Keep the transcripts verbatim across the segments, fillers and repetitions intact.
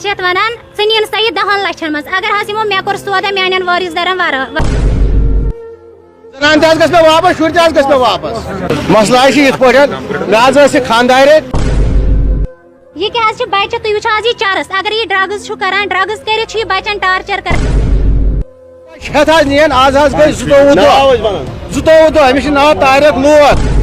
چھِ یَتھ وَنان، ژٕ نِن سا یہِ دَہَن لَچھَن منٛز۔ اگر حظ یِمو مےٚ کوٚر سودا میٛانٮ۪ن وٲرِث دَرَن وَرٲے۔ زنان تہِ حظ گژھِ مےٚ واپس، شُرۍ تہِ حظ گژھِ مےٚ واپس۔ مسلہٕ حظ چھُ یِتھ پٲٹھۍ، مےٚ حظ ٲس یہِ خانٛدارِ۔ یہِ کیٛاہ حظ چھِ بَچہِ؟ تُہۍ وٕچھِو حظ یہِ چرس، اگر یہِ ڈرگز چھُ کران، ڈرگز کٔرِتھ چھُ یہِ بَچَن ٹارچر کران۔ ہٮ۪تھ حظ نِیَن، آز حظ گٔے زٕتووُہ دۄہ۔ زٕتووُہ دۄہ، أمِس چھُ ناو طارق لون۔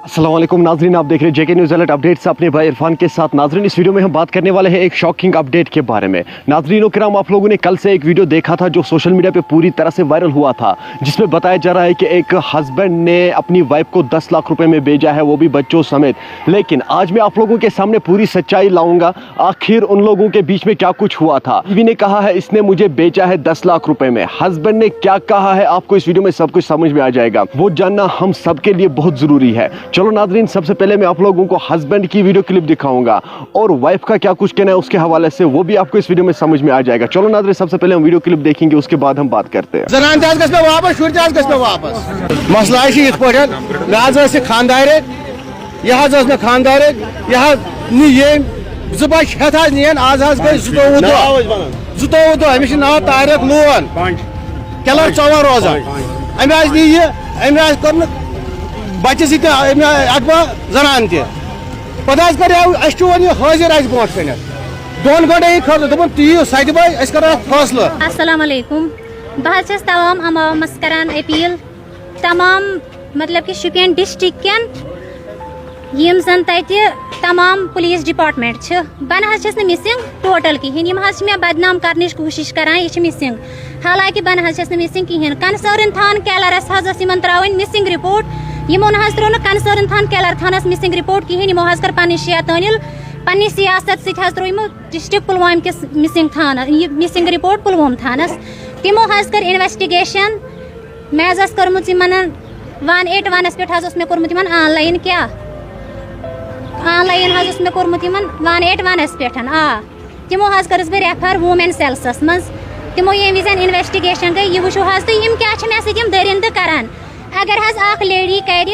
السلام علیکم ناظرین، آپ دیکھ رہے جے کے نیوز الرٹ اپڈیٹس اپنے بھائی عرفان کے ساتھ۔ ناظرین، اس ویڈیو میں ہم بات کرنے والے ہیں ایک شاکنگ اپڈیٹ کے بارے میں۔ ناظرین و کرام، آپ لوگوں نے کل سے ایک ویڈیو دیکھا تھا جو سوشل میڈیا پہ پوری طرح سے وائرل ہوا تھا، جس میں بتایا جا رہا ہے کہ ایک ہسبینڈ نے اپنی وائف کو دس لاکھ روپے میں بیچا ہے، وہ بھی بچوں سمیت۔ لیکن آج میں آپ لوگوں کے سامنے پوری سچائی لاؤں گا، آخر ان لوگوں کے بیچ میں کیا کچھ ہوا تھا۔ بیوی نے کہا ہے اس نے مجھے بیچا ہے دس لاکھ روپے میں، ہسبینڈ نے کیا کہا ہے آپ کو اس ویڈیو میں سب کچھ سمجھ میں آ جائے گا، وہ جاننا ہم سب کے لیے بہت ضروری ہے۔ چلو ناظرین، سب سے پہلے میں آپ لوگوں کو ہسبینڈ کی ویڈیو کلپ دکھاؤں گا اور وائف کا کیا کچھ کہنا ہے اس کے حوالے سے، وہ بھی آپ کو اس ویڈیو میں سمجھ میں آ جائے گا۔ چلو ناظرین، سب سے پہلے ہم ویڈیو کلپ دیکھیں گے، اس کے بعد ہم بات کرتے ہیں۔ زنان تہِ حظ گژھِ مےٚ واپس، شُرۍ تہِ حظ گژھِ مےٚ واپس۔ مسلہٕ حظ چھُ یِتھ پٲٹھۍ، مےٚ حظ ٲس یہِ خانٛدارِ، یہِ حظ ٲس مےٚ خانٛدارِ، یہِ حظ نی ییٚمۍ زٕ بَچہِ ہٮ۪تھ حظ نِیَن، آز حظ گٔے زٕتووُہ دۄہ۔ زٕتووُہ دۄہ، أمِس چھُ ناو طارق لون۔ کیلر ژۄوَن روزان۔ أمۍ حظ نی یہِ، أمۍ حظ کٔر نہٕ بَچَس سۭتۍ تہِ، أمۍ اَکبا زَنان تہِ۔ پَتہٕ حظ کَریو، اَسہِ چھُ وۄنۍ یہِ حٲضِر اَسہِ برونٛٹھ کَنٮ۪تھ۔ دۄن گٲنٛٹَن ہِنٛدِ خٲطرٕ دوٚپُن، تُہۍ یِیِو سَتہِ بَجہِ، أسۍ کَرو اَتھ فٲصلہٕ۔ السلام علیکم۔ بہٕ حظ چھَس تمام عوامَس کران اپیل، تمام مطلب کہ شُپین ڈسٹرکٹ کٮ۪ن یِم زن تتہِ تمام پولیس ڈپارٹمنٹ چھِ، بہٕ نہ حظ چھَس نہٕ مسنگ ٹوٹل کِہیٖنۍ۔ یِم حظ چھِ مےٚ بدنام کرنٕچ کوٗشش کران، یہِ چھِ مسنگ۔ حالانکہ بہٕ نہ حظ چھَس نہٕ مسنگ کِہیٖنۍ۔ کنسرن تھان کیلرس حظ ٲس یِمن ترٛاوٕنۍ مسنگ رپورٹ، یِمو نہ حظ ترٛٲو نہٕ کنسرن تھان کیلر تھانس مسنگ رپورٹ کِہیٖنۍ۔ یِمو حظ کٔر پنٕنۍ شیطٲنی، پننہِ سیاست سۭتۍ حظ ترٛوو یِمو ڈسٹرکٹ پلوامہِ کِس مسنگ تھانس، یہِ مسنگ رپورٹ پلووم تھانس۔ تِمو حظ کٔر انویسٹیگیشن۔ مےٚ حظ ٲس کٔرمٕژ یِمن ون ایٹ ونس پٮ۪ٹھ حظ اوس مےٚ کوٚرمُت یِمن آن لاین کیٛاہ، آن لاین حظ اوس مےٚ کوٚرمُت یِمن ون ایٹ ونس پٮ۪ٹھ۔ آ، تِمو حظ کٔرٕس بہٕ ریفر وومین سیلسس منٛز۔ تِمو ییٚمہِ وِزِ انویسٹیگیشن گٔے، یہِ وٕچھِو حظ تُہۍ، یِم کیٛاہ چھِ مےٚ سۭتۍ یِم دٔرِندٕ کران۔ اگر حظ اکھ لیڈی کرِ،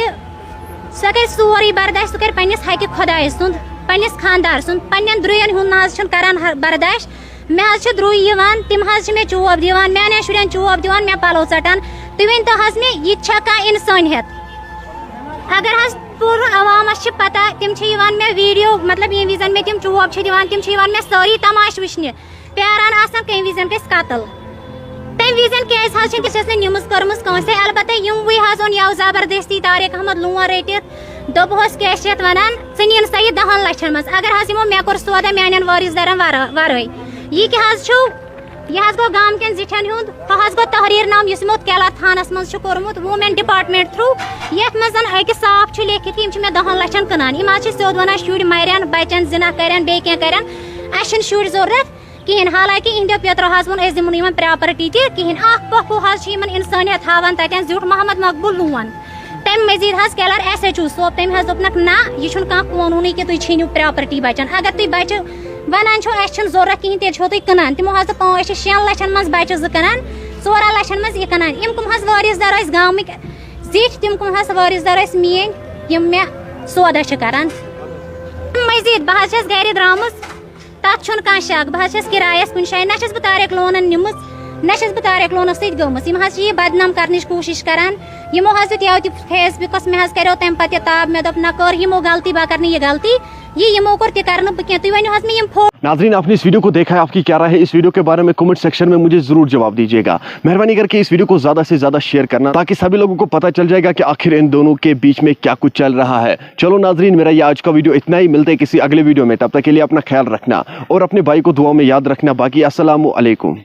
سۄ کرِ سورُے برداشت، سۄ کرِ پننِس حقہِ خۄدایہِ سُنٛد، پننِس خاندار سُنٛد، پننٮ۪ن درٛوین ہُنٛد نہ حظ چھُنہٕ کران ہر-، برداشت۔ مےٚ حظ چھِ درٛوے یِوان، تِم حظ چھِ مےٚ چوب دِوان، میانٮ۪ن شُرٮ۪ن چوب دِوان، مےٚ پلو ژٹان۔ تُہۍ ؤنۍ تو حظ مےٚ، یہِ تہِ چھا کانٛہہ انسٲنیت؟ اگر حظ پوٗرٕ عوامس چھِ پتہ، تِم چھِ یِوان مےٚ ویڈیو، مطلب ییٚمہِ وِزن مےٚ تِم چوب چھِ دِوان، تِم چھِ یِوان مےٚ سٲری تماش وٕچھنہِ، پیاران آسان کمہِ وِزن گژھِ قتل۔ تمہِ وِزن کیازِ حظ چھِ، بہٕ چھَس نہٕ نِمٕژ کٔرمٕژ کٲنٛسہِ۔ البتہ یِموٕے حظ اوٚن یَوٕ زبردستی طارق احمد لون رٔٹِتھ، دوٚپہوس کیٛاہ چھِ یَتھ وَنان، ژٕ نِن سا یہِ دَہَن لَچھَن منٛز۔ اگر حظ یِمو مےٚ کوٚر سودا میٛانٮ۪ن وٲرِث دَرَن وَرٲ-، وَرٲے، یہِ کیٛاہ حظ چھُو؟ یہِ حظ گوٚو گامکٮ۪ن زِٹھٮ۪ن ہُنٛد، ہُہ حظ گوٚو تحریر نام، یُس یِمو کیلر تھانَس منٛز چھُ کوٚرمُت وومین ڈپارٹمنٹ تھرو، یَتھ منٛز زَن أکِس صاف چھُ لیکھِتھ، یِم چھِ مےٚ دَہَن لَچھَن کٕنان۔ یِم حظ چھِ سیوٚد وَنان، شُرۍ مَرن، بَچَن زِنا کَرن، بیٚیہِ کینٛہہ کَرن، اَسہِ چھِنہٕ شُرۍ ضوٚرَتھ کِہیٖنۍ۔ حالانکہِ یِہِنٛدیو پیٚترو حظ ووٚن، أسۍ دِمو نہٕ یِمَن پراپرٹی تہِ کِہیٖنۍ۔ اَکھ پۄپھوٗ حظ چھُ یِمَن اِنسٲنیت ہاوان تَتٮ۪ن، زیُٹھ محمد مقبول لون۔ تَمہِ مٔزیٖد حظ کیلر ایس ایچ او صٲب، تٔمۍ حظ دوٚپنَکھ، نہ، یہِ چھُنہٕ کانٛہہ قونوٗنٕے کہِ تُہۍ چھیٖنِو پراپرٹی بَچَن۔ اگر تُہۍ بَچہِ وَنان چھِو، اَسہِ چھِنہٕ ضوٚرَتھ کِہیٖنۍ، تیٚلہِ چھِو تُہۍ کٕنان۔ تِمو حظ دوٚپ، اۭں، أسۍ چھِ شٮ۪ن لَچھَن منٛز بَچہِ زٕ کٕنان، ژورَن لَچھَن منٛز یہِ کٕنان۔ یِم کٕم حظ وٲرِث دار ٲسۍ گامٕکۍ زِٹھۍ، تِم کٕم حظ وٲرِث دار ٲسۍ میٛٲنۍ، یِم مےٚ سودا چھِ کَران۔ مٔزیٖد بہٕ حظ چھَس گَرِ درٛامٕژ، تَتھ چھُنہٕ کانٛہہ شک۔ بہٕ حظ چھَس کِرایَس کُنہِ جایہِ، نہ چھَس بہٕ طارق لونَن نِمٕژ، نہ چھَس بہٕ طارق لونَس سۭتۍ گٔمٕژ۔ یِم حظ چھِ یہِ بدنام کَرنٕچ کوٗشِش کَران۔ یِمو حظ دیُت یَوٕ تہِ فیس بُکَس، مےٚ حظ کَریو تَمہِ پَتہٕ یہِ تاب، مےٚ دوٚپ، نہ کٔر یِمو غلطی، بہٕ کَرٕ نہٕ یہِ غلطی، یہِ یِمو کوٚر تہِ کَرٕ نہٕ بہٕ کینٛہہ۔ تُہۍ ؤنِو حظ مےٚ یِم فوٹو۔ ناظرین، آپ نے اس ویڈیو کو دیکھا ہے، آپ کی کیا رائے ہے اس ویڈیو کے بارے میں؟ کمنٹ سیکشن میں مجھے ضرور جواب دیجیے گا۔ مہربانی کر کے اس ویڈیو کو زیادہ سے زیادہ شیئر کرنا، تاکہ سبھی لوگوں کو پتہ چل جائے گا کہ آخر ان دونوں کے بیچ میں کیا کچھ چل رہا ہے۔ چلو ناظرین، میرا یہ آج کا ویڈیو اتنا ہی، ملتے ہیں کسی اگلے ویڈیو میں، تب تک کے لیے اپنا خیال رکھنا اور اپنے بھائی کو دعا میں یاد رکھنا۔ باقی السلام علیکم۔